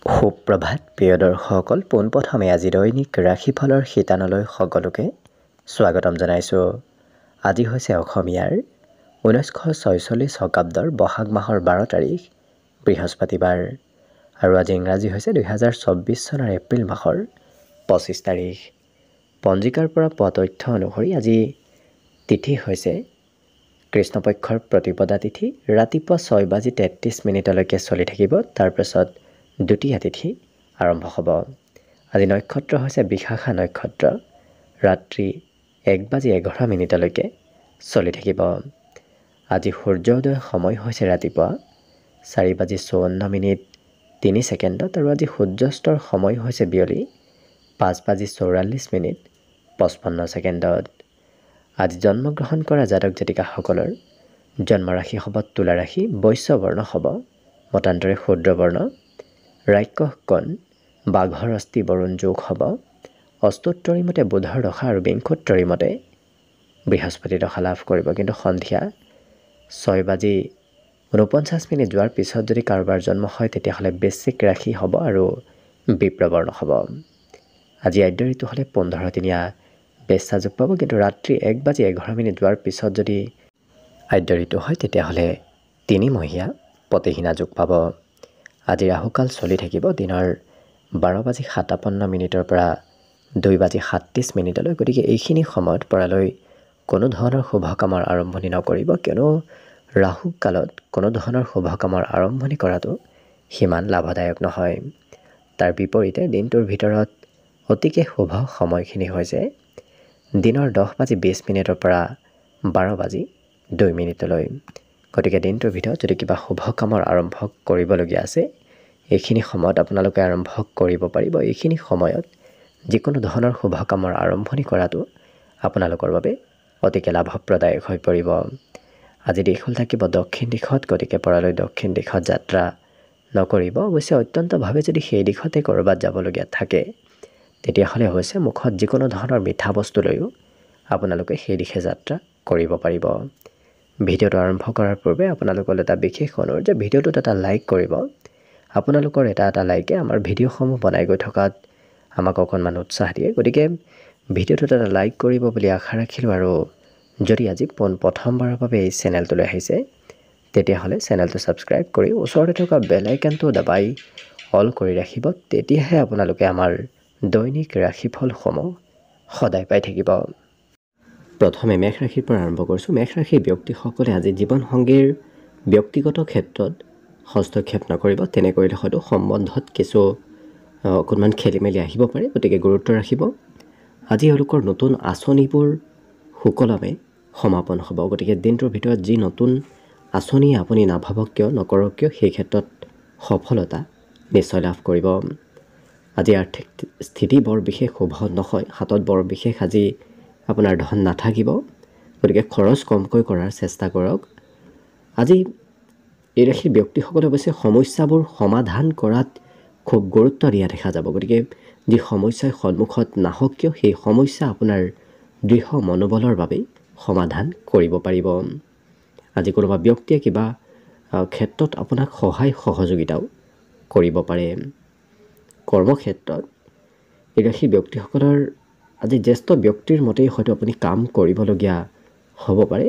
সুপ্ৰভাত প্ৰিয় দৰ্শকসকল, পোনপ্ৰথমে আজি দৈনিক ৰাশিফলৰ শিতানলৈ সকলোকে স্বাগতম জনাইছোঁ। আজি হৈছে অসমীয়াৰ 1946 শকাব্দৰ বহাগ মাহৰ 12 তাৰিখ, বৃহস্পতিবাৰ, আৰু আজি ইংৰাজী হৈছে 2024 চনৰ এপ্ৰিল মাহৰ 25 তাৰিখ। পঞ্জিকাৰ পৰা পোৱা তথ্য অনুসৰি আজি তিথি হৈছে কৃষ্ণপক্ষৰ প্ৰতিপদা তিথি, ৰাতিপুৱা 6:33 চলি থাকিব। তাৰপাছত দ্বিতীয়া তিথি আৰম্ভ হ'ব। আজি নক্ষত্ৰ হৈছে বিশাখা নক্ষত্ৰ, ৰাত্ৰি 1:11 চলি থাকিব। আজি সূৰ্যোদয় সময় হৈছে ৰাতিপুৱা 4:54:03 আৰু আজি সূৰ্যাস্তৰ সময় হৈছে বিয়লি 5:44:55। আজি জন্মগ্ৰহণ কৰা জাতক জাতিকাসকলৰ জন্মৰাশি হ'ব তুলা ৰাশি, বৈশ্য বৰ্ণ হ'ব, মতান্তৰে শূদ্ৰবৰ্ণ, ৰাক্ষস গণ, বাঘৰ অস্থি বৰুণ যোগ হ'ব। অষ্টোত্তৰী মতে বুধৰ দশা আৰু বিংশোত্তৰী মতে বৃহস্পতি দশা লাভ কৰিব। কিন্তু সন্ধিয়া 6:49 যোৱাৰ পিছত যদি কাৰোবাৰ জন্ম হয়, তেতিয়াহ'লে বৃশ্চিক ৰাশি হ'ব আৰু বিপ্ৰবৰ্ণ হ'ব। আজি আদ্য ঋতু হ'লে 15 দিনীয়া বেশ্যাযোগ পাব। কিন্তু ৰাত্ৰি 1:11 যোৱাৰ পিছত যদি আদ্য ঋতু হয়, তেতিয়াহ'লে 3মহীয়া পতিহীনা যোগ পাব। আজি ৰাহুকাল চলি থাকিব দিনৰ 12:57 পৰা 2:37। গতিকে এইখিনি সময়ত পৰালৈ কোনো ধৰণৰ শুভ কামৰ আৰম্ভণি নকৰিব, কিয়নো ৰাহুকালত কোনো ধৰণৰ শুভ কামৰ আৰম্ভণি কৰাটো সিমান লাভদায়ক নহয়। তাৰ বিপৰীতে দিনটোৰ ভিতৰত অতিকে শুভ সময়খিনি হৈছে দিনৰ 10:20 পৰা 12:02। গতিকে দিনটোৰ ভিতৰত যদি কিবা শুভ কামৰ আৰম্ভ কৰিবলগীয়া আছে, এইখিনি সময়ত আপোনালোকে আৰম্ভ কৰিব পাৰিব। এইখিনি সময়ত যিকোনো ধৰণৰ শুভ কামৰ আৰম্ভণি কৰাটো আপোনালোকৰ বাবে অতিকে লাভপ্ৰদায়ক হৈ পৰিব। আজি দিশ হ'ল থাকিব দক্ষিণ দিশত, গতিকে পৰালৈ দক্ষিণ দিশত যাত্ৰা নকৰিব। অৱশ্যে অত্যন্তভাৱে যদি সেই দিশতে ক'ৰবাত যাবলগীয়া থাকে, তেতিয়াহ'লে অৱশ্যে মুখত যিকোনো ধৰণৰ মিঠা বস্তু লৈও আপোনালোকে সেই দিশে যাত্ৰা কৰিব পাৰিব। ভিডিঅ'টো আৰম্ভ কৰাৰ পূৰ্বে আপোনালোকলৈ এটা বিশেষ অনুৰোধ যে ভিডিঅ'টোত এটা লাইক কৰিব। আপোনালোকৰ এটা এটা লাইকে আমাৰ ভিডিঅ'সমূহ বনাই গৈ থকাত আমাক অকণমান উৎসাহ দিয়ে। গতিকে ভিডিঅ'টোত এটা লাইক কৰিব বুলি আশা ৰাখিলোঁ। আৰু যদি আজি পোন প্ৰথমবাৰৰ বাবে এই চেনেলটোলৈ আহিছে, তেতিয়াহ'লে চেনেলটো ছাবস্ক্ৰাইব কৰি ওচৰতে থকা বেল আইকনটো দবাই অল কৰি ৰাখিব, তেতিয়াহে আপোনালোকে আমাৰ দৈনিক ৰাশিফলসমূহ সদায় পাই থাকিব। প্ৰথমে মেষ ৰাশিৰ পৰা আৰম্ভ কৰিছোঁ। মেষ ৰাশিৰ ব্যক্তিসকলে আজি জীৱনসংগীৰ ব্যক্তিগত ক্ষেত্ৰত হস্তক্ষেপ নকৰিব। তেনে কৰিলে হয়তো সম্বন্ধত কিছু অকণমান খেলি মেলি আহিব পাৰে, গতিকে গুৰুত্ব ৰাখিব। আজি এওঁলোকৰ নতুন আঁচনিবোৰ সুকলমে সমাপন হ'ব। গতিকে দিনটোৰ ভিতৰত যি নতুন আঁচনি আপুনি নাভাবক কিয়, নকৰক কিয়, সেই ক্ষেত্ৰত সফলতা নিশ্চয় লাভ কৰিব। আজি আৰ্থিক স্থিতি বৰ বিশেষ শুভ নহয়, হাতত বৰ বিশেষ আজি আপোনাৰ ধন নাথাকিব, গতিকে খৰচ কমকৈ কৰাৰ চেষ্টা কৰক। আজি এই ৰাশিৰ ব্যক্তিসকলে অৱশ্যে সমস্যাবোৰ সমাধান কৰাত খুব গুৰুত্ব দিয়া দেখা যাব। গতিকে যি সমস্যাৰ সন্মুখত নাহক কিয়, সেই সমস্যা আপোনাৰ দৃঢ় মনোবলৰ বাবেই সমাধান কৰিব পাৰিব। আজি কোনোবা ব্যক্তিয়ে কিবা ক্ষেত্ৰত আপোনাক সহায় সহযোগিতাও কৰিব পাৰে। কৰ্মক্ষেত্ৰত এই ৰাশিৰ ব্যক্তিসকলৰ আজি জ্যেষ্ঠ ব্যক্তিৰ মতেই হয়তো আপুনি কাম কৰিবলগীয়া হ'ব পাৰে।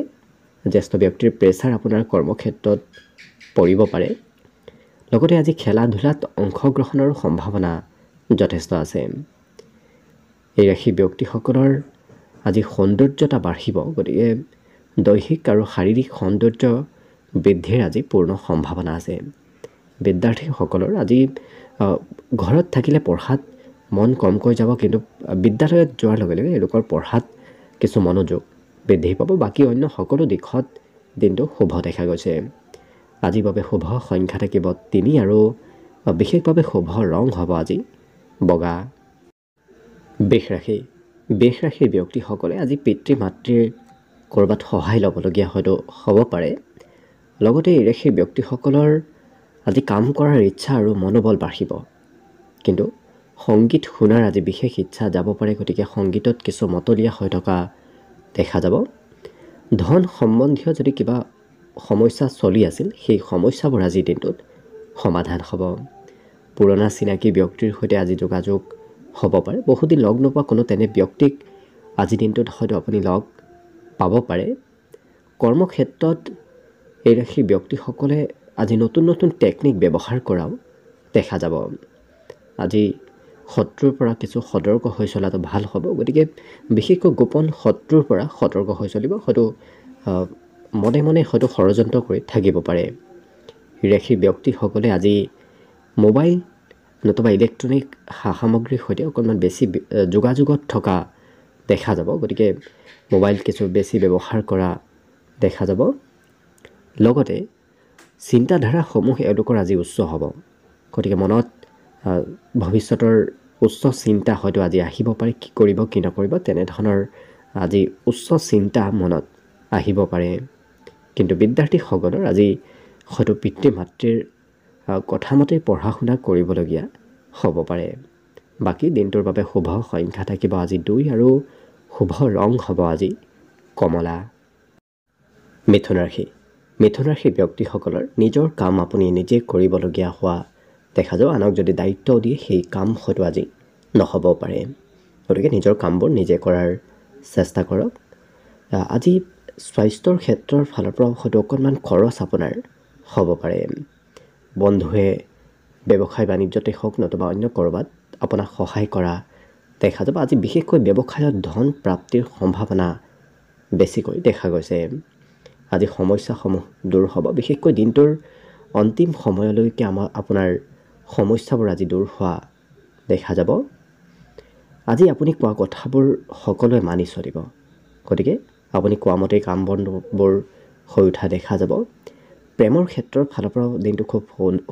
জ্যেষ্ঠ ব্যক্তিৰ প্ৰেছাৰ আপোনাৰ কৰ্মক্ষেত্ৰত পৰিব পাৰে। লগতে আজি খেলা ধূলাত অংশগ্ৰহণৰ সম্ভাৱনা যথেষ্ট আছে। এই ৰাশিৰ ব্যক্তিসকলৰ আজি সৌন্দৰ্যতা বাঢ়িব, গতিকে দৈহিক আৰু শাৰীৰিক সৌন্দৰ্য বৃদ্ধিৰ আজি পূৰ্ণ সম্ভাৱনা আছে। বিদ্যাৰ্থীসকলৰ আজি ঘৰত থাকিলে পঢ়াত মন কমকৈ যাব, কিন্তু বিদ্যালয়ত যোৱাৰ লগে লগে এওঁলোকৰ পঢ়াত কিছু মনোযোগ বৃদ্ধি পাব। বাকী অন্য সকলো দিশত দিনটো শুভ দেখা গৈছে। আজিৰ বাবে শুভ সংখ্যা থাকিব 3 আৰু বিশেষভাৱে শুভ ৰং হ'ব আজি বগা। বৃষ ৰাশি। বৃষ ৰাশিৰ ব্যক্তিসকলে আজি পিতৃ মাতৃৰ ক'ৰবাত সহায় ল'বলগীয়া হয়তো হ'ব পাৰে। লগতে এই ৰাশিৰ ব্যক্তিসকলৰ আজি কাম কৰাৰ ইচ্ছা আৰু মনোবল বাঢ়িব, কিন্তু সংগীত শুনাৰ আজি বিশেষ ইচ্ছা যাব পাৰে, গতিকে সংগীতত কিছু মতলীয়া হৈ থকা দেখা যাব। ধন সম্বন্ধীয় যদি কিবা সমস্যা চলি আছিল, সেই সমস্যাবোৰ আজিৰ দিনটোত সমাধান হ'ব। পুৰণা চিনাকি ব্যক্তিৰ সৈতে আজি যোগাযোগ হ'ব পাৰে। বহুদিন লগ নোপোৱা কোনো তেনে ব্যক্তিক আজিৰ দিনটোত হয়তো আপুনি লগ পাব পাৰে। কৰ্মক্ষেত্ৰত এই ৰাশিৰ ব্যক্তিসকলে আজি নতুন নতুন টেকনিক ব্যৱহাৰ কৰাও দেখা যাব। আজি শত্ৰুৰ পৰা কিছু সতৰ্ক হৈ চলাটো ভাল হ'ব। গতিকে বিশেষকৈ গোপন শত্ৰুৰ পৰা সতৰ্ক হৈ চলিব। হয়তো মনে মনে হয়তো ষড়যন্ত্ৰ কৰি থাকিব পাৰে। ৰাশিৰ ব্যক্তিসকলে আজি মোবাইল নতুবা ইলেক্ট্ৰনিক সা-সামগ্ৰীৰ সৈতে অকণমান বেছি যোগাযোগত থকা দেখা যাব। গতিকে মোবাইল কিছু বেছি ব্যৱহাৰ কৰা দেখা যাব। লগতে চিন্তাধাৰাসমূহ এওঁলোকৰ আজি উচ্চ হ'ব। গতিকে মনত ভৱিষ্যতৰ উচ্চ চিন্তা হয়তো আজি আহিব পাৰে। কি কৰিব কি নকৰিব তেনেধৰণৰ আজি উচ্চ চিন্তা মনত আহিব পাৰে। কিন্তু বিদ্যাৰ্থীসকলৰ আজি হয়তো পিতৃ মাতৃৰ কথামতে পঢ়া শুনা কৰিবলগীয়া হ'ব পাৰে। বাকী দিনটোৰ বাবে শুভ সংখ্যা থাকিব আজি 2 আৰু শুভ ৰং হ'ব আজি কমলা। মিথুন ৰাশি। মিথুন ৰাশিৰ ব্যক্তিসকলৰ নিজৰ কাম আপুনি নিজে কৰিবলগীয়া হোৱা দেখা যাব। আনক যদি দায়িত্ব দিয়ে সেই কাম হয়তো আজি নহ'ব পাৰে। গতিকে নিজৰ কামবোৰ নিজে কৰাৰ চেষ্টা কৰক। আজি স্বাস্থ্যৰ ক্ষেত্ৰৰ ফালৰ পৰা হয়তো অকণমান খৰচ আপোনাৰ হ'ব পাৰে। বন্ধুৱে ব্যৱসায় বাণিজ্যতে হওক নতুবা অন্য ক'ৰবাত আপোনাক সহায় কৰা দেখা যাব। আজি বিশেষকৈ ব্যৱসায়ত ধন প্ৰাপ্তিৰ সম্ভাৱনা বেছিকৈ দেখা গৈছে। আজি সমস্যাসমূহ দূৰ হ'ব। বিশেষকৈ দিনটোৰ অন্তিম সময়লৈকে আপোনাৰ সমস্যাবোৰ আজি দূৰ হোৱা দেখা যাব। আজি আপুনি কোৱা কথাবোৰ সকলোৱে মানি চলিব। গতিকে আপুনি কোৱা মতেই কাম বনবোৰ হৈ উঠা দেখা যাব। প্ৰেমৰ ক্ষেত্ৰৰ ফালৰ পৰাও দিনটো খুব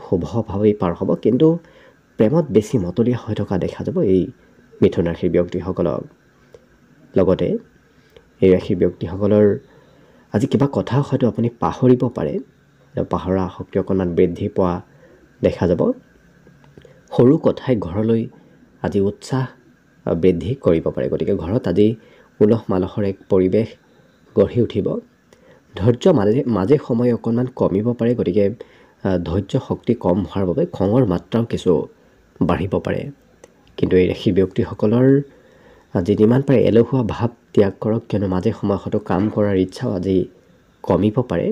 শুভভাৱেই পাৰ হ'ব। কিন্তু প্ৰেমত বেছি মতলীয়া হৈ থকা দেখা যাব এই মিথুন ৰাশিৰ ব্যক্তিসকলক। লগতে এই ৰাশিৰ ব্যক্তিসকলৰ আজি কিবা কথা হয়তো আপুনি পাহৰিব পাৰে। পাহৰা শক্তি অকণমান বৃদ্ধি পোৱা দেখা যাব। সৰু কথাই ঘৰলৈ আজি উৎসাহ বৃদ্ধি কৰিব পাৰে। গতিকে ঘৰত আজি উলহ মালহৰ এক পৰিৱেশ গঢ়ি উঠিব। ধৈৰ্য মাজে সময়ে অকণমান কমিব পাৰে। গতিকে ধৈৰ্য শক্তি কম হোৱাৰ বাবে খঙৰ মাত্ৰাও কিছু বাঢ়িব পাৰে। কিন্তু এই ৰাশিৰ ব্যক্তিসকলৰ আজি যিমান পাৰে এলেহুৱা ভাৱ ত্যাগ কৰক, কিয়নো মাজে সময়ে হয়তো কাম কৰাৰ ইচ্ছাও আজি কমিব পাৰে।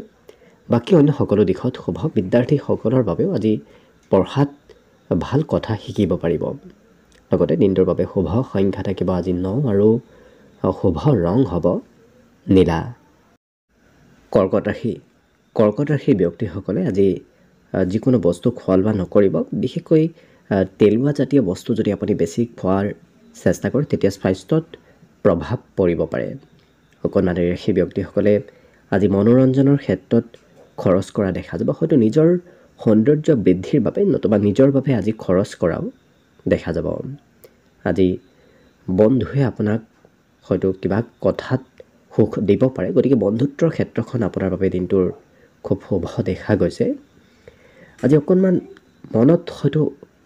বাকী অন্য সকলো দিশত শুভ। বিদ্যাৰ্থীসকলৰ বাবেও আজি পঢ়াত ভাল কথা শিকিব পাৰিব। লগতে দিনটোৰ বাবে শুভ সংখ্যা থাকিব আজি 9 আৰু শুভ ৰং হ'ব নীলা। কৰ্কট ৰাশি। কৰ্কট ৰাশিৰ ব্যক্তিসকলে আজি যিকোনো বস্তু খোৱা লোৱা নকৰিব। বিশেষকৈ তেলুৱা জাতীয় বস্তু যদি আপুনি বেছি খোৱাৰ চেষ্টা কৰে তেতিয়া স্বাস্থ্যত প্ৰভাৱ পৰিব পাৰে। অকণমান ৰাশি ব্যক্তিসকলে আজি মনোৰঞ্জনৰ ক্ষেত্ৰত খৰচ কৰা দেখা যাব। হয়তো নিজৰ সৌন্দৰ্য বৃদ্ধিৰ বাবে নতুবা নিজৰ বাবে আজি খৰচ কৰাও দেখা যাব। আজি বন্ধুৱে আপোনাক হয়তো কিবা কথাত সুখ দিব পাৰে। গতিকে বন্ধুত্বৰ ক্ষেত্ৰখন আপোনাৰ বাবে দিনটোৰ খুব শুভ দেখা গৈছে। আজি অকণমান মনত হয়তো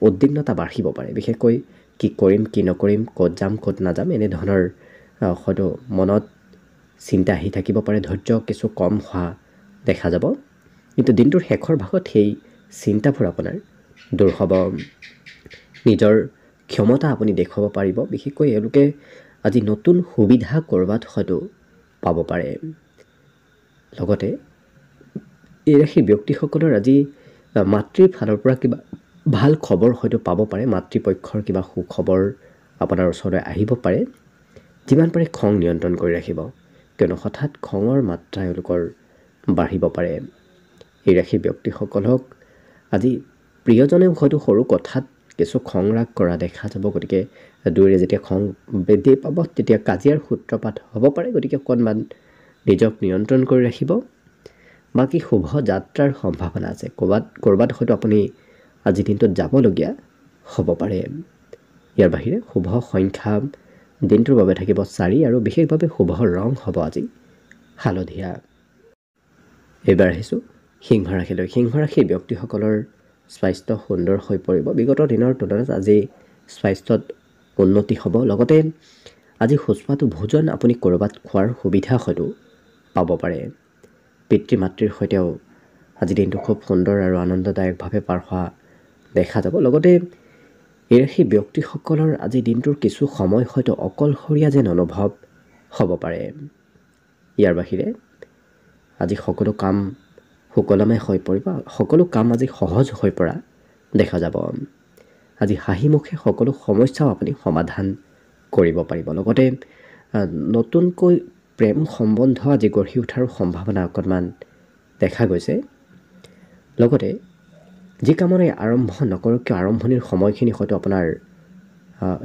উদ্বিগ্নতা বাঢ়িব পাৰে। বিশেষকৈ কি কৰিম কি নকৰিম, ক'ত যাম ক'ত নাযাম, এনেধৰণৰ হয়তো মনত চিন্তা আহি থাকিব পাৰে। ধৈৰ্য কিছু কম হোৱা দেখা যাব। কিন্তু দিনটোৰ শেষৰ ভাগত সেই চিন্তাবোৰ আপোনাৰ দূৰ হ'ব। নিজৰ ক্ষমতা আপুনি দেখুৱাব পাৰিব। বিশেষকৈ এওঁলোকে আজি নতুন সুবিধা ক'ৰবাত হয়তো পাব পাৰে। লগতে এই ৰাশিৰ ব্যক্তিসকলৰ আজি মাতৃৰ ফালৰ পৰা কিবা ভাল খবৰ হয়তো পাব পাৰে। মাতৃপক্ষৰ কিবা সুখবৰ আপোনাৰ ওচৰলৈ আহিব পাৰে। যিমান পাৰে খং নিয়ন্ত্ৰণ কৰি ৰাখিব, কিয়নো হঠাৎ খঙৰ মাত্ৰা এওঁলোকৰ বাঢ়িব পাৰে। এই ৰাশিৰ ব্যক্তিসকলক আজি প্ৰিয়জনেও হয়তো সৰু কথাত কিছু খং ৰাগ কৰা দেখা যাব। গতিকে দুয়োৰে যেতিয়া খং বৃদ্ধি পাব তেতিয়া কাজিয়াৰ সূত্ৰপাত হ'ব পাৰে। গতিকে অকণমান নিজক নিয়ন্ত্ৰণ কৰি ৰাখিব। বাকী শুভ যাত্ৰাৰ সম্ভাৱনা আছে। ক'ৰবাত হয়তো আপুনি আজিৰ দিনটোত যাবলগীয়া হ'ব পাৰে। ইয়াৰ বাহিৰে শুভ সংখ্যা দিনটোৰ বাবে থাকিব 4 আৰু বিশেষভাৱে শুভ ৰং হ'ব আজি হালধীয়া। এইবাৰ আহিছোঁ সিংহ ৰাশিলৈ। সিংহ ৰাশিৰ ব্যক্তিসকলৰ স্বাস্থ্য সুন্দৰ হৈ পৰিব। বিগত দিনৰ তুলনাত আজি স্বাস্থ্যত উন্নতি হ'ব। লগতে আজি সুস্বাদু ভোজন আপুনি ক'ৰবাত খোৱাৰ সুবিধা হয়তো পাব পাৰে। পিতৃ মাতৃৰ সৈতেও আজি দিনটো খুব সুন্দৰ আৰু আনন্দদায়কভাৱে পাৰ হোৱা দেখা যাব। লগতে এই ৰাশিৰ ব্যক্তিসকলৰ আজি দিনটোৰ কিছু সময় হয়তো অকলশৰীয়া যেন অনুভৱ হ'ব পাৰে। ইয়াৰ বাহিৰে আজি সকলো কাম সুকলমে হৈ পৰিব, সকলো কাম আজি সহজ হৈ পৰা দেখা যাব। আজি হাঁহিমুখে সকলো সমস্যাও আপুনি সমাধান কৰিব পাৰিব। লগতে নতুনকৈ প্ৰেম সম্বন্ধ আজি গঢ়ি উঠাৰ সম্ভাৱনা অকণমান দেখা গৈছে। লগতে যি কামৰে আৰম্ভ নকৰক কিয় আৰম্ভণিৰ সময়খিনি হয়তো আপোনাৰ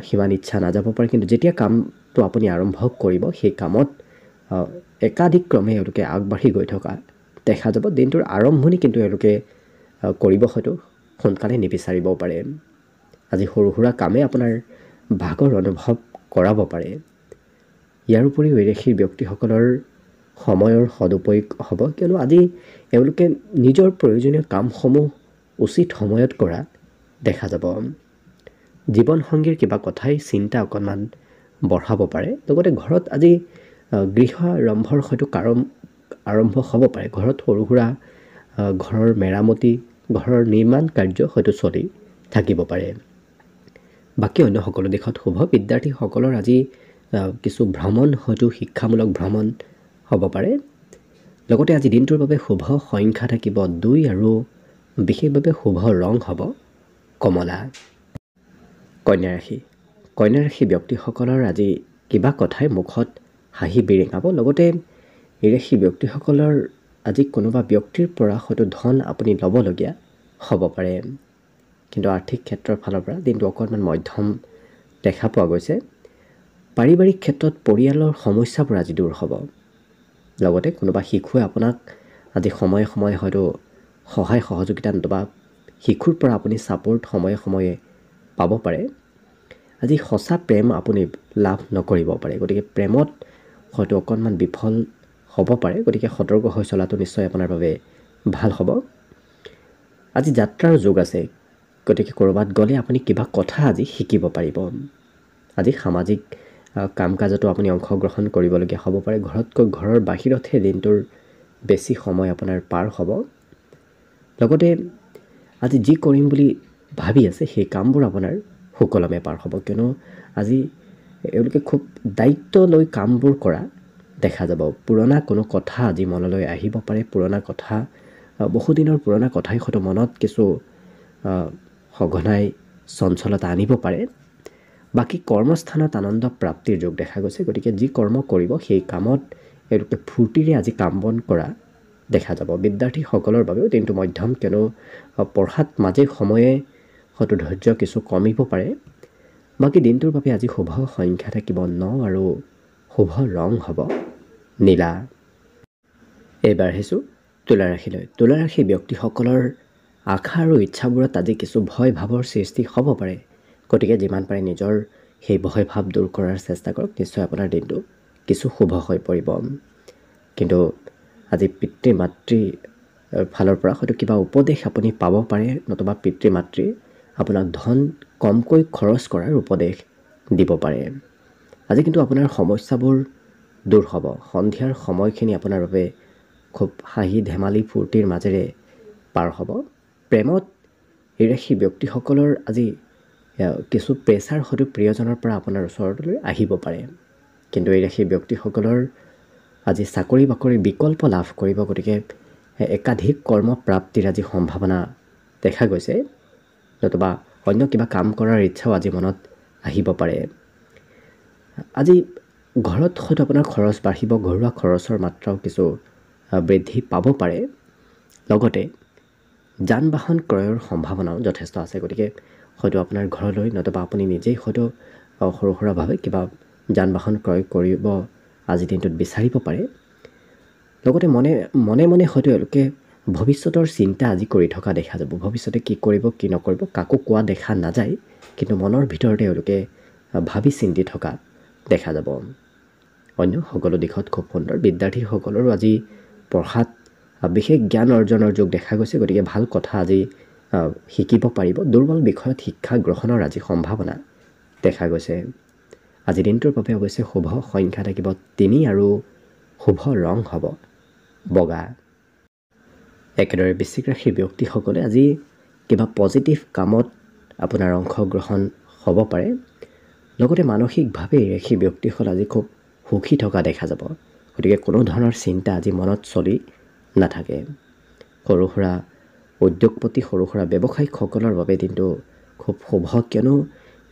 সিমান ইচ্ছা নাযাব পাৰে, কিন্তু যেতিয়া কামটো আপুনি আৰম্ভ কৰিব সেই কামত একাধিক ক্ৰমে এওঁলোকে আগবাঢ়ি গৈ থকা দেখা যাব। দিনটোৰ আৰম্ভণি কিন্তু এওঁলোকে কৰিব হয়তো সোনকালে নিবিচাৰিবও পাৰে। আজি সৰু সুৰা কামে আপোনাৰ ভাগৰ অনুভৱ কৰাব পাৰে। ইয়াৰ উপৰিও এই ৰাশিৰ ব্যক্তিসকলৰ সময়ৰ সদুপয়োগ হ'ব, কিয়নো আজি এওঁলোকে নিজৰ প্ৰয়োজনীয় কামসমূহ উচিত সময়ত কৰা দেখা যাব। জীৱনসংগীৰ কিবা কথাই চিন্তা অকণমান বঢ়াব পাৰে। লগতে ঘৰত আজি গৃহ আৰম্ভৰ হয়তো কাৰণ আৰম্ভ হ'ব পাৰে। ঘৰত সৰু সুৰা ঘৰৰ মেৰামতি, ঘৰৰ নিৰ্মাণ কাৰ্য হয়তো চলি থাকিব পাৰে। বাকী অন্য সকলো দিশত শুভ। বিদ্যাৰ্থীসকলৰ আজি কিছু ভ্ৰমণ হয়তো শিক্ষামূলক ভ্ৰমণ হ'ব পাৰে। লগতে আজি দিনটোৰ বাবে শুভ সংখ্যা থাকিব 2 আৰু বিশেষভাৱে শুভ ৰং হ'ব কমলা। কন্যা ৰাশি। কন্যা ৰাশি ব্যক্তিসকলৰ আজি কিবা কথাই মুখত হাঁহি বিৰিঙাব। লগতে এই ৰাশি ব্যক্তিসকলৰ আজি কোনোবা ব্যক্তিৰ পৰা হয়তো ধন আপুনি ল'বলগীয়া হ'ব পাৰে, কিন্তু আৰ্থিক ক্ষেত্ৰৰ ফালৰ পৰা দিনটো অকণমান মধ্যম দেখা পোৱা গৈছে। পাৰিবাৰিক ক্ষেত্ৰত পৰিয়ালৰ সমস্যাবোৰ আজি দূৰ হ'ব। লগতে কোনোবা শিশুৱে আপোনাক আজি সময়ে সময়ে হয়তো সহায় সহযোগিতা নতুবা শিশুৰ পৰা আপুনি ছাপোৰ্ট সময়ে সময়ে পাব পাৰে। আজি সঁচা প্ৰেম আপুনি লাভ নকৰিব পাৰে, গতিকে প্ৰেমত হয়তো অকণমান বিফল হ'ব পাৰে, গতিকে সতৰ্ক হৈ চলাটো নিশ্চয় আপোনাৰ বাবে ভাল হ'ব। আজি যাত্ৰাৰ যোগ আছে, গতিকে ক'ৰবাত গ'লে আপুনি কিবা কথা আজি শিকিব পাৰিব। আজি সামাজিক কাম কাজতো আপুনি অংশগ্ৰহণ কৰিবলগীয়া হ'ব পাৰে। ঘৰতকৈ ঘৰৰ বাহিৰতহে দিনটোৰ বেছি সময় আপোনাৰ পাৰ হ'ব। লগতে আজি যি কৰিম বুলি ভাবি আছে সেই কামবোৰ আপোনাৰ সুকলমে পাৰ হ'ব, কিয়নো আজি এওঁলোকে খুব দায়িত্ব লৈ কামবোৰ কৰা দেখা যাব। পুৰণা কোনো কথা আজি মনলৈ আহিব পাৰে। পুৰণা কথা, বহুদিনৰ পুৰণা কথাই হয়তো মনত কিছু সঘনাই চঞ্চলতা আনিব পাৰে। বাকী কৰ্মস্থানত আনন্দ প্ৰাপ্তিৰ যোগ দেখা গৈছে, গতিকে যি কৰ্ম কৰিব সেই কামত এওঁলোকে ফূৰ্তিৰে আজি কাম বন কৰা দেখা যাব। বিদ্যাৰ্থীসকলৰ বাবেও দিনটো মধ্যম, কিয়নো পঢ়াত মাজে সময়ে হয়তো ধৈৰ্য কিছু কমিব পাৰে। বাকী দিনটোৰ বাবে আজি শুভ সংখ্যা থাকিব 9 আৰু শুভ ৰং হ'ব নীলা। এইবাৰ আহিছোঁ তুলা ৰাশিলৈ। তুলা ৰাশি ব্যক্তিসকলৰ আশা আৰু ইচ্ছাবোৰত আজি কিছু ভয় ভাৱৰ সৃষ্টি হ'ব পাৰে, গতিকে যিমান পাৰে নিজৰ সেই ভয় ভাৱ দূৰ কৰাৰ চেষ্টা কৰক, নিশ্চয় আপোনাৰ দিনটো কিছু শুভ হৈ পৰিব। কিন্তু আজি পিতৃ মাতৃ ফালৰ পৰা হয়তো কিবা উপদেশ আপুনি পাব পাৰে, নতুবা পিতৃ মাতৃয়ে আপোনাক ধন কমকৈ খৰচ কৰাৰ উপদেশ দিব পাৰে। আজি কিন্তু আপোনাৰ সমস্যাবোৰ দূৰ হ'ব। সন্ধিয়াৰ সময়খিনি আপোনাৰ বাবে খুব হাঁহি ধেমালি ফূৰ্তিৰ মাজেৰে পাৰ হ'ব। প্ৰেমত এই ৰাশি ব্যক্তিসকলৰ আজি কিছু প্ৰেছাৰ হয়তো প্ৰিয়জনৰ পৰা আপোনাৰ ওচৰলৈ আহিব পাৰে, কিন্তু এই ৰাশি ব্যক্তিসকলৰ আজি চাকৰি বাকৰিৰ বিকল্প লাভ কৰিব, গতিকে একাধিক কৰ্মপ্ৰাপ্তিৰ আজি সম্ভাৱনা দেখা গৈছে। নতুবা অন্য কিবা কাম কৰাৰ ইচ্ছাও আজি মনত আহিব পাৰে। আজি ঘৰত হয়তো আপোনাৰ খৰচ বাঢ়িব, ঘৰুৱা খৰচৰ মাত্ৰাও কিছু বৃদ্ধি পাব পাৰে। লগতে যান বাহন ক্ৰয়ৰ সম্ভাৱনাও যথেষ্ট আছে, গতিকে হয়তো আপোনাৰ ঘৰলৈ নতুবা আপুনি নিজেই হয়তো সৰু সুৰাভাৱে কিবা যান বাহন ক্ৰয় কৰিব আজিৰ দিনটোত বিচাৰিব পাৰে। লগতে মনে মনে মনে হয়তো এওঁলোকে ভৱিষ্যতৰ চিন্তা আজি কৰি থকা দেখা যাব। ভৱিষ্যতে কি কৰিব কি নকৰিব কাকো কোৱা দেখা নাযায়, কিন্তু মনৰ ভিতৰতে এওঁলোকে ভাবি চিন্তি থকা দেখা যাব। অন্য সকলো দিশত খুব সুন্দৰ। বিদ্যাৰ্থীসকলৰো আজি পঢ়াত বিশেষ জ্ঞান অৰ্জনৰ যোগ দেখা গৈছে, গতিকে ভাল কথা আজি শিকিব পাৰিব। দুৰ্বল বিষয়ত শিক্ষা গ্ৰহণৰ আজি সম্ভাৱনা দেখা গৈছে। আজি দিনটোৰ বাবে অৱশ্যে শুভ সংখ্যা থাকিব 3 আৰু শুভ ৰং হ'ব বগা। একেদৰে বৃশ্চিক ৰাশিৰ ব্যক্তিসকলে আজি কিবা পজিটিভ কামত আপোনাৰ অংশগ্ৰহণ হ'ব পাৰে। লগতে মানসিকভাৱে এই ৰাশিৰ ব্যক্তিসকল আজি খুব সুখী থকা দেখা যাব। গতিকে কোনো ধৰণৰ চিন্তা আজি মনত চলি নাথাকে। সৰু সুৰা উদ্যোগপতি, সৰু সুৰা ব্যৱসায়িকসকলৰ বাবে দিনটো খুব শুভ, কিয়নো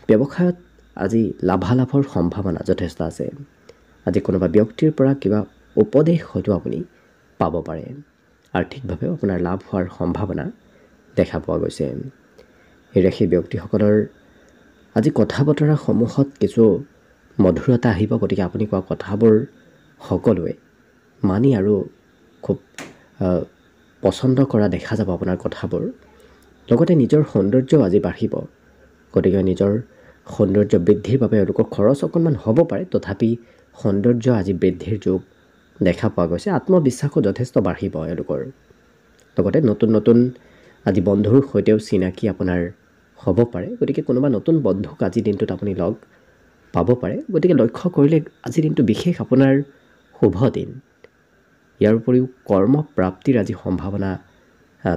ব্যৱসায়ত আজি লাভালাভৰ সম্ভাৱনা যথেষ্ট আছে। আজি কোনোবা ব্যক্তিৰ পৰা কিবা উপদেশ হয়তো আপুনি পাব পাৰে। আৰ্থিকভাৱেও আপোনাৰ লাভ হোৱাৰ সম্ভাৱনা দেখা পোৱা গৈছে। এই ৰাশিৰ ব্যক্তিসকলৰ আজি কথা বতৰাসমূহত কিছু মধুৰতা আহিব। গতিকে আপুনি কোৱা কথাবোৰ সকলোৱে মানি আৰু খুব পচন্দ কৰা দেখা যাব আপোনাৰ কথাবোৰ। লগতে নিজৰ সৌন্দৰ্যও আজি বাঢ়িব। গতিকে নিজৰ সৌন্দৰ্য বৃদ্ধিৰ বাবে এওঁলোকৰ খৰচ অকণমান হ'ব পাৰে, তথাপি সৌন্দৰ্য আজি বৃদ্ধিৰ যোগ দেখা পোৱা গৈছে। আত্মবিশ্বাসো যথেষ্ট বাঢ়িব এওঁলোকৰ। লগতে নতুন নতুন আজি বন্ধুৰ সৈতেও চিনাকি আপোনাৰ হ'ব পাৰে। গতিকে কোনোবা নতুন বন্ধুক আজিৰ দিনটোত আপুনি লগ পাব পাৰে। গতিকে লক্ষ্য কৰিলে আজিৰ দিনটো বিশেষ আপোনাৰ শুভ দিন। ইয়াৰ উপৰিও কৰ্মপ্ৰাপ্তিৰ আজি সম্ভাৱনা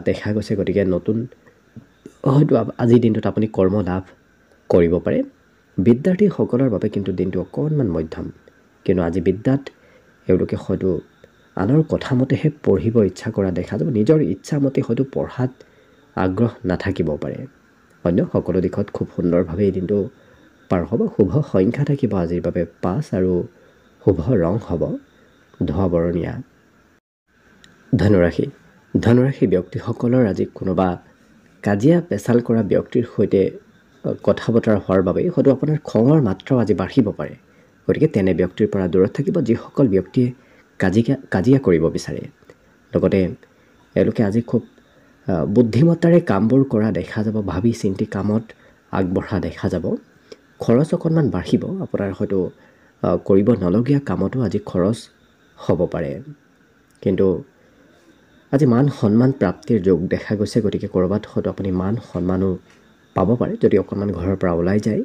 দেখা গৈছে। গতিকে নতুন হয়তো আজিৰ দিনটোত আপুনি কৰ্ম লাভ কৰিব পাৰে। বিদ্যাৰ্থীসকলৰ বাবে কিন্তু দিনটো অকণমান মধ্যম, কিয়নো আজি বিদ্যাত এওঁলোকে হয়তো আনৰ কথামতেহে পঢ়িব ইচ্ছা কৰা দেখা যাব। নিজৰ ইচ্ছামতে হয়তো পঢ়াত আগ্ৰহ নাথাকিব পাৰে। অন্য সকলো দিশত খুব সুন্দৰভাৱে এই দিনটো পাৰ হ'ব। শুভ সংখ্যা থাকিব আজিৰ বাবে 5 আৰু শুভ ৰং হ'ব ধোঁৱা বৰণীয়া। ধনুৰাশি। ধনুৰাশি ব্যক্তিসকলৰ আজি কোনোবা কাজিয়া পেচাল কৰা ব্যক্তিৰ সৈতে কথা বতৰা হোৱাৰ বাবে হয়তো আপোনাৰ খঙৰ মাত্ৰাও আজি বাঢ়িব পাৰে। গতিকে তেনে ব্যক্তিৰ পৰা দূৰত থাকিব যিসকল ব্যক্তিয়ে কাজিয়া কৰিব বিচাৰে। লগতে এওঁলোকে আজি খুব বুদ্ধিমত্তাৰে কামবোৰ কৰা দেখা যাব। ভাবি চিন্তি কামত আগবঢ়া দেখা যাব। খৰচ অকণমান বাঢ়িব। আপোনাৰ হয়তো কৰিব নলগীয়া কামতো আজি খৰচ হ'ব পাৰে। কিন্তু আজি মান সন্মান প্ৰাপ্তিৰ যোগ দেখা গৈছে। গতিকে ক'ৰবাত হয়তো আপুনি মান সন্মানো পাব পাৰে যদি অকণমান ঘৰৰ পৰা ওলাই যায়।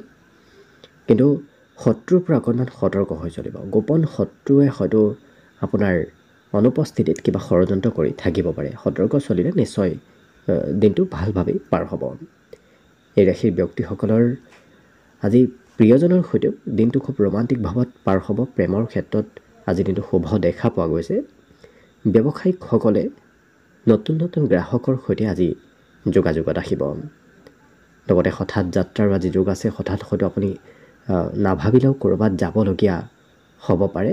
কিন্তু শত্ৰুৰ পৰা অকণমান সতৰ্ক হৈ চলিব। গোপন শত্ৰুৱে হয়তো আপোনাৰ অনুপস্থিতিত কিবা ষড়যন্ত্ৰ কৰি থাকিব পাৰে। সতৰ্ক চলিলে নিশ্চয় দিনটো ভালভাৱেই পাৰ হ'ব। এই ৰাশিৰ ব্যক্তিসকলৰ আজি প্ৰিয়জনৰ সৈতেও দিনটো খুব ৰোমান্টিক ভাৱত পাৰ হ'ব। প্ৰেমৰ ক্ষেত্ৰত আজি দিনটো শুভ দেখা পোৱা গৈছে। ব্যৱসায়িকসকলে নতুন নতুন গ্ৰাহকৰ সৈতে আজি যোগাযোগত আহিব। লগতে হঠাৎ যাত্ৰাৰো আজি যোগ আছে। হঠাৎ হয়তো আপুনি নাভাবিলেও ক'ৰবাত যাবলগীয়া হ'ব পাৰে।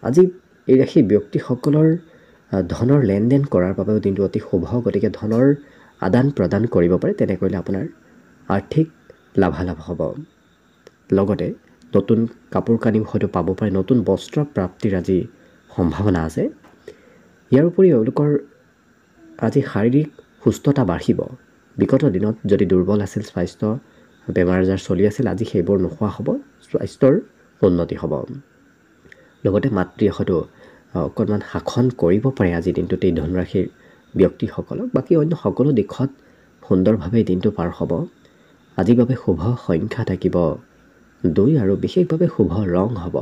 আজি এই ৰাশিৰ ব্যক্তিসকলৰ ধনৰ লেনদেন কৰাৰ বাবেও দিনটো অতি শুভ। গতিকে ধনৰ আদান প্ৰদান কৰিব পাৰে, তেনে কৰিলে আপোনাৰ আৰ্থিক লাভালাভ হ'ব। লগতে নতুন কাপোৰ কানিও হয়তো পাব পাৰে। নতুন বস্ত্ৰ প্ৰাপ্তিৰ আজি সম্ভাৱনা আছে। ইয়াৰ উপৰি এওঁলোকৰ আজি শাৰীৰিক সুস্থতা বাঢ়িব। বিগত দিনত যদি দুৰ্বল আছিল স্বাস্থ্য, বেমাৰ আজাৰ চলি আছিল, আজি সেইবোৰ নোহোৱা হ'ব, স্বাস্থ্যৰ উন্নতি হ'ব। লগতে মাতৃয়ে হয়তো অকণমান শাসন কৰিব পাৰে আজিৰ দিনটোত এই ধনুৰাশিৰ ব্যক্তিসকলক। বাকী অন্য সকলো দিশত সুন্দৰভাৱে দিনটো পাৰ হ'ব। আজিৰ বাবে শুভ সংখ্যা থাকিব 2 আৰু বিশেষভাৱে শুভ ৰং হ'ব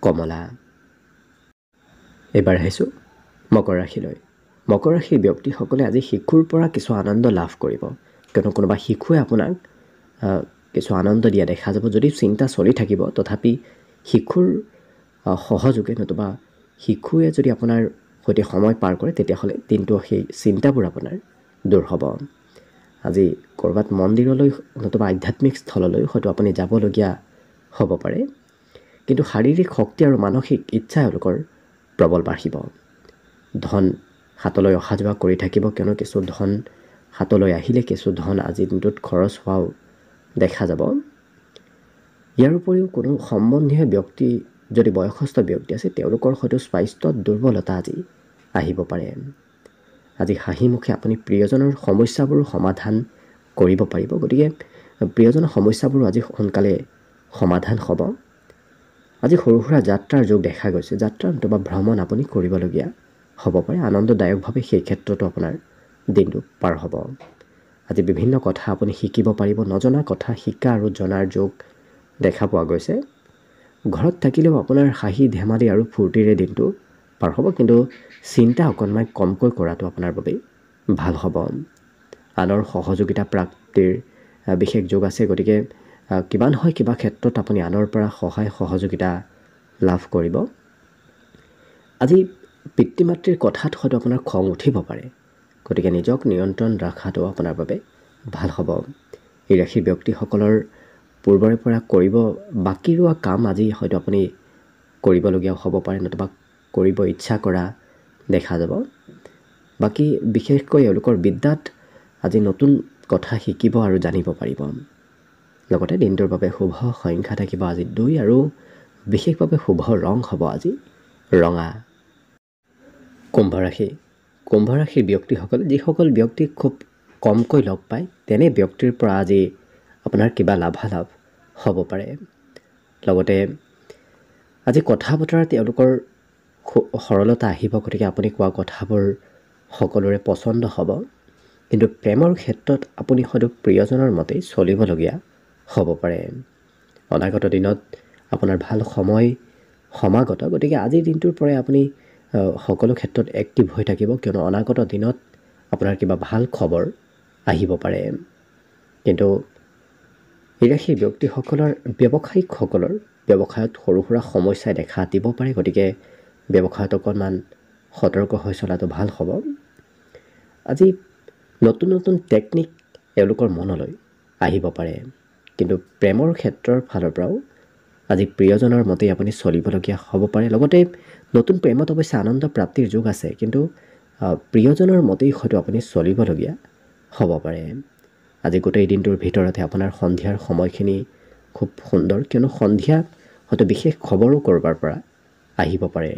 কমলা। এইবাৰ আহিছোঁ মকৰ ৰাশিলৈ। মকৰ ৰাশিৰ ব্যক্তিসকলে আজি শিশুৰ পৰা কিছু আনন্দ লাভ কৰিব। কিয়নো কোনোবা শিশুৱে আপোনাক কিছু আনন্দ দিয়া দেখা যাব। যদি চিন্তা চলি থাকিব তথাপি শিশুৰ সহযোগে নতুবা শিশুৱে যদি আপোনাৰ সৈতে সময় পাৰ কৰে তেতিয়াহ'লে দিনটো সেই চিন্তাবোৰ আপোনাৰ দূৰ হ'ব। আজি ক'ৰবাত মন্দিৰলৈ নতুবা আধ্যাত্মিক স্থললৈ হয়তো আপুনি যাবলগীয়া হ'ব পাৰে। কিন্তু শাৰীৰিক শক্তি আৰু মানসিক ইচ্ছা এওঁলোকৰ প্ৰবল বাঢ়িব। ধন হাতলৈ অহা যোৱা কৰি থাকিব, কিয়নো কিছু ধন হাতলৈ আহিলে কিছু ধন আজিৰ দিনটোত খৰচ হোৱাও দেখা যাব। ইয়াৰ উপৰিও কোনো সম্বন্ধীয় ব্যক্তি যদি বয়সস্থ ব্যক্তি আছে তেওঁলোকৰ হয়তো স্বাস্থ্যত দুৰ্বলতা আজি আহিব পাৰে। আজি হাঁহিমুখে আপুনি প্ৰিয়জনৰ সমস্যাবোৰো সমাধান কৰিব পাৰিব। গতিকে প্ৰিয়জনৰ সমস্যাবোৰো আজি সোনকালে সমাধান হ'ব। আজি সৰু সুৰা যাত্ৰাৰ যোগ দেখা গৈছে। যাত্ৰা নতুবা ভ্ৰমণ আপুনি কৰিবলগীয়া হ'ব পাৰে। আনন্দদায়কভাৱে সেই ক্ষেত্ৰতো আপোনাৰ দিনটো পাৰ হ'ব। আজি বিভিন্ন কথা আপুনি শিকিব পাৰিব। নজনা কথা শিকা আৰু জনাৰ যোগ দেখা পোৱা গৈছে। ঘৰত থাকিলেও আপোনাৰ হাঁহি ধেমালি আৰু ফূৰ্তিৰে দিনটো পাৰ হ'ব, কিন্তু চিন্তা অকণমান কমকৈ কৰাটো আপোনাৰ বাবে ভাল হ'ব। আনৰ সহযোগিতা প্ৰাপ্তিৰ বিশেষ যোগ আছে, গতিকে কিবা নহয় কিবা ক্ষেত্ৰত আপুনি আনৰ পৰা সহায় সহযোগিতা লাভ কৰিব। আজি পিতৃ মাতৃৰ কথাত হয়তো আপোনাৰ খং উঠিব পাৰে, গতিকে নিজক নিয়ন্ত্ৰণ ৰখাটো আপোনাৰ বাবে ভাল হ'ব। এই ৰাশিৰ ব্যক্তিসকলৰ পূৰ্বৰে পৰা কৰিব বাকী ৰোৱা কাম আজি হয়তো আপুনি কৰিবলগীয়াও হ'ব পাৰে, নতুবা কৰিব ইচ্ছা কৰা দেখা যাব। বাকী বিশেষকৈ এওঁলোকৰ বিদ্যাত আজি নতুন কথা শিকিব আৰু জানিব পাৰিব। লগতে দিনটোৰ বাবে শুভ সংখ্যা থাকিব আজি 2 আৰু বিশেষভাৱে শুভ ৰং হ'ব আজি ৰঙা। কুম্ভ ৰাশি। কুম্ভ ৰাশিৰ ব্যক্তিসকল, যিসকল ব্যক্তিক খুব কমকৈ লগ পায় তেনে ব্যক্তিৰ পৰা আজি আপোনাৰ কিবা লাভালাভ হ'ব পাৰে। লগতে আজি কথা বতৰা তেওঁলোকৰ সৰলতা আহিব, গতিকে আপুনি কোৱা কথাবোৰ সকলোৰে পচন্দ হ'ব। কিন্তু প্ৰেমৰ ক্ষেত্ৰত আপুনি হয়তো প্ৰিয়জনৰ মতেই চলিবলগীয়া হ'ব পাৰে। অনাগত দিনত আপোনাৰ ভাল সময় সমাগত, গতিকে আজিৰ দিনটোৰ পৰাই আপুনি সকলো ক্ষেত্ৰত এক্টিভ হৈ থাকিব, কিয়নো অনাগত দিনত আপোনাৰ কিবা ভাল খবৰ আহিব পাৰে। কিন্তু এই ৰাশিৰ ব্যক্তিসকলৰ ব্যৱসায়িকসকলৰ ব্যৱসায়ত সৰু সুৰা সমস্যাই দেখা দিব পাৰে, গতিকে ব্যৱসায়ত অকণমান সতৰ্ক হৈ চলাটো ভাল হ'ব। আজি নতুন নতুন টেকনিক এওঁলোকৰ মনলৈ আহিব পাৰে। কিন্তু প্ৰেমৰ ক্ষেত্ৰৰ ফালৰ পৰাও আজি প্ৰিয়জনৰ মতেই আপুনি চলিবলগীয়া হ'ব পাৰে। লগতে নতুন প্ৰেমত অৱশ্যে আনন্দ প্ৰাপ্তিৰ যোগ আছে, কিন্তু প্ৰিয়জনৰ মতেই হয়তো আপুনি চলিবলগীয়া হ'ব পাৰে। আজি গোটেই দিনটোৰ ভিতৰতে আপোনাৰ সন্ধিয়াৰ সময়খিনি খুব সুন্দৰ, কিয়নো সন্ধিয়া হয়তো বিশেষ খবৰো ক'ৰবাৰ পৰা আহিব পাৰে।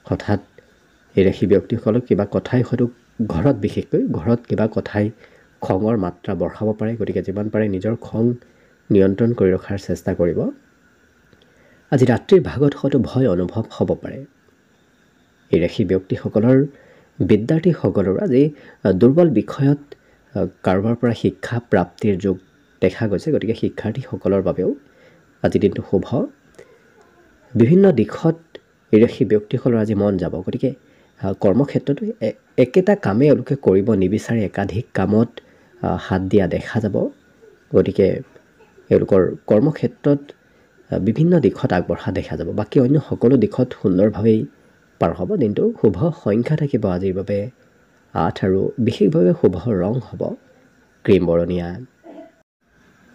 হঠাৎ এই ৰাশি ব্যক্তিসকলক কিবা কথাই হয়তো ঘৰত, বিশেষকৈ ঘৰত কিবা কথাই খঙৰ মাত্ৰা বঢ়াব পাৰে, গতিকে যিমান পাৰে নিজৰ খং নিয়ন্ত্ৰণ কৰি ৰখাৰ চেষ্টা কৰিব। আজি ৰাত্ৰিৰ ভাগত হয়তো ভয় অনুভৱ হ'ব পাৰে। এই ৰাশি ব্যক্তিসকলৰ বিদ্যাৰ্থীসকলৰ আজি দুৰ্বল বিষয়ত কাৰোবাৰ পৰা শিক্ষা প্ৰাপ্তিৰ যোগ দেখা গৈছে, গতিকে শিক্ষাৰ্থীসকলৰ বাবেও আজি দিনটো শুভ। বিভিন্ন দিশত এই ৰাশি ব্যক্তিসকলৰ আজি মন যাব, গতিকে কৰ্মক্ষেত্ৰতো একেটা কামেই এওঁলোকে কৰিব নিবিচাৰে, একাধিক কামত হাত দিয়া দেখা যাব, গতিকে এওঁলোকৰ কৰ্মক্ষেত্ৰত বিভিন্ন দিশত আগবঢ়া দেখা যাব। বাকী অন্য সকলো দিশত সুন্দৰভাৱেই পাৰ হ'ব দিনটো। শুভ সংখ্যা থাকিব আজিৰ বাবে 8 আৰু বিশেষভাৱে শুভ ৰং হ'ব ক্ৰীম বৰণীয়া।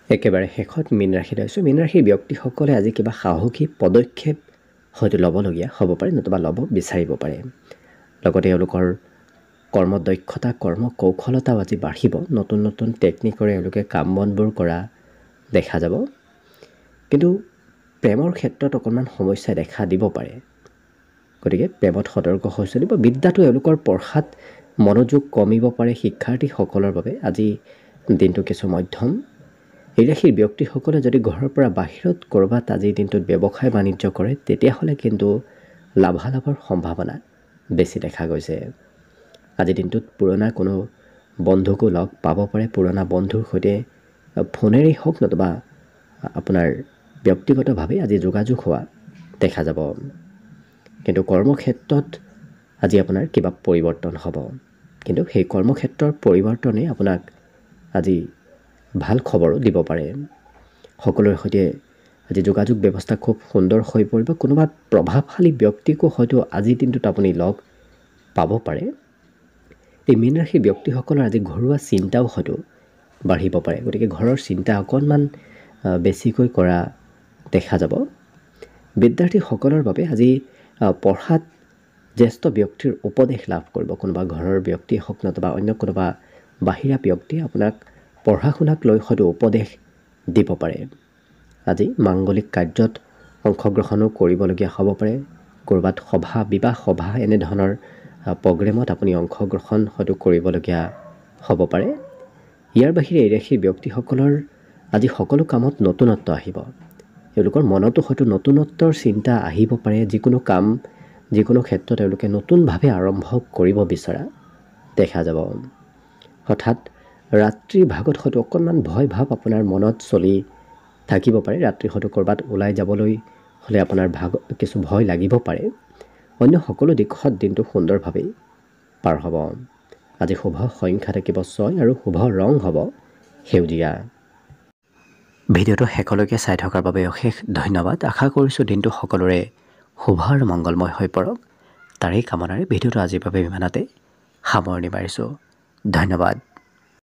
একেবাৰে শেষত মীন ৰাশিলৈ আহিছোঁ। মীন ৰাশিৰ ব্যক্তিসকলে আজি কিবা সাহসী পদক্ষেপ হয়তো ল'বলগীয়া হ'ব পাৰে, নতুবা ল'ব বিচাৰিব পাৰে। লগতে এওঁলোকৰ কৰ্মদক্ষতা, কৰ্ম কৌশলতাও আজি বাঢ়িব। নতুন নতুন টেকনিকৰে এওঁলোকে কাম বনবোৰ কৰা দেখা যাব। কিন্তু প্ৰেমৰ ক্ষেত্ৰত অকণমান সমস্যা দেখা দিব পাৰে, গতিকে প্ৰেমত সতৰ্ক হৈ চলিব। বিদ্যাটো এওঁলোকৰ পঢ়াত মনোযোগ কমিব পাৰে। শিক্ষাৰ্থীসকলৰ বাবে আজি দিনটো কিছু মধ্যম। এই ৰাশিৰ ব্যক্তিসকলে যদি ঘৰৰ পৰা বাহিৰত ক'ৰবাত আজিৰ দিনটোত ব্যৱসায় বাণিজ্য কৰে, তেতিয়াহ'লে কিন্তু লাভালাভৰ সম্ভাৱনা বেছি দেখা গৈছে। আজিৰ দিনটোত পুৰণা কোনো বন্ধুকো লগ পাব পাৰে। পুৰণা বন্ধুৰ সৈতে ফোনেৰেই হওক নতুবা আপোনাৰ ব্যক্তিগতভাৱে আজি যোগাযোগ হোৱা দেখা যাব। কিন্তু কৰ্মক্ষেত্ৰত আজি আপোনাৰ কিবা পৰিৱৰ্তন হ'ব, কিন্তু সেই কৰ্মক্ষেত্ৰৰ পৰিৱৰ্তনে আপোনাক আজি ভাল খবৰো দিব পাৰে। সকলোৰে সৈতে আজি যোগাযোগ ব্যৱস্থা খুব সুন্দৰ হৈ পৰিব। কোনোবা প্ৰভাৱশালী ব্যক্তিকো হয়তো আজিৰ দিনটোত আপুনি লগ পাব পাৰে। এই মীন ৰাশিৰ ব্যক্তিসকলৰ আজি ঘৰুৱা চিন্তাও হয়তো বাঢ়িব পাৰে, গতিকে ঘৰৰ চিন্তা অকণমান বেছিকৈ কৰা দেখা যাব। বিদ্যাৰ্থীসকলৰ বাবে আজি পঢ়াত জ্যেষ্ঠ ব্যক্তিৰ উপদেশ লাভ কৰিব। কোনোবা ঘৰৰ ব্যক্তি হওক নতুবা অন্য কোনোবা বাহিৰা ব্যক্তিয়ে আপোনাক পঢ়া শুনাক লৈ হয়তো উপদেশ দিব পাৰে। আজি মাংগলিক কাৰ্যত অংশগ্ৰহণো কৰিবলগীয়া হ'ব পাৰে। ক'ৰবাত সভা, বিবাহ সভা এনেধৰণৰ প্ৰগ্ৰেমত আপুনি অংশগ্ৰহণ হয়তো কৰিবলগীয়া হ'ব পাৰে। ইয়াৰ বাহিৰে এই ৰাশিৰ ব্যক্তিসকলৰ আজি সকলো কামত নতুনত্ব আহিব। এওঁলোকৰ মনতো হয়তো নতুনত্বৰ চিন্তা আহিব পাৰে। যিকোনো কাম, যিকোনো ক্ষেত্ৰত এওঁলোকে নতুনভাৱে আৰম্ভ কৰিব বিচৰা দেখা যাব। হঠাৎ ৰাত্ৰিৰ ভাগত হয়তো অকণমান ভয় ভাৱ আপোনাৰ মনত চলি থাকিব পাৰে। ৰাত্ৰি হয়তো ক'ৰবাত ওলাই যাবলৈ হ'লে আপোনাৰ ভাগ কিছু ভয় লাগিব পাৰে। অন্য সকলো দিশত দিনটো সুন্দৰভাৱেই পাৰ হ'ব। আজি শুভ সংখ্যা থাকিব 6 আৰু শুভ ৰং হ'ব সেউজীয়া। ভিডিঅ'টো শেষলৈকে চাই থকাৰ বাবে অশেষ ধন্যবাদ। আশা কৰিছোঁ দিনটো সকলোৰে শুভ আৰু মংগলময় হৈ পৰক, তাৰেই কামনাৰে ভিডিঅ'টো আজিৰ বাবে ইমানতে সামৰণি মাৰিছোঁ। ধন্যবাদ।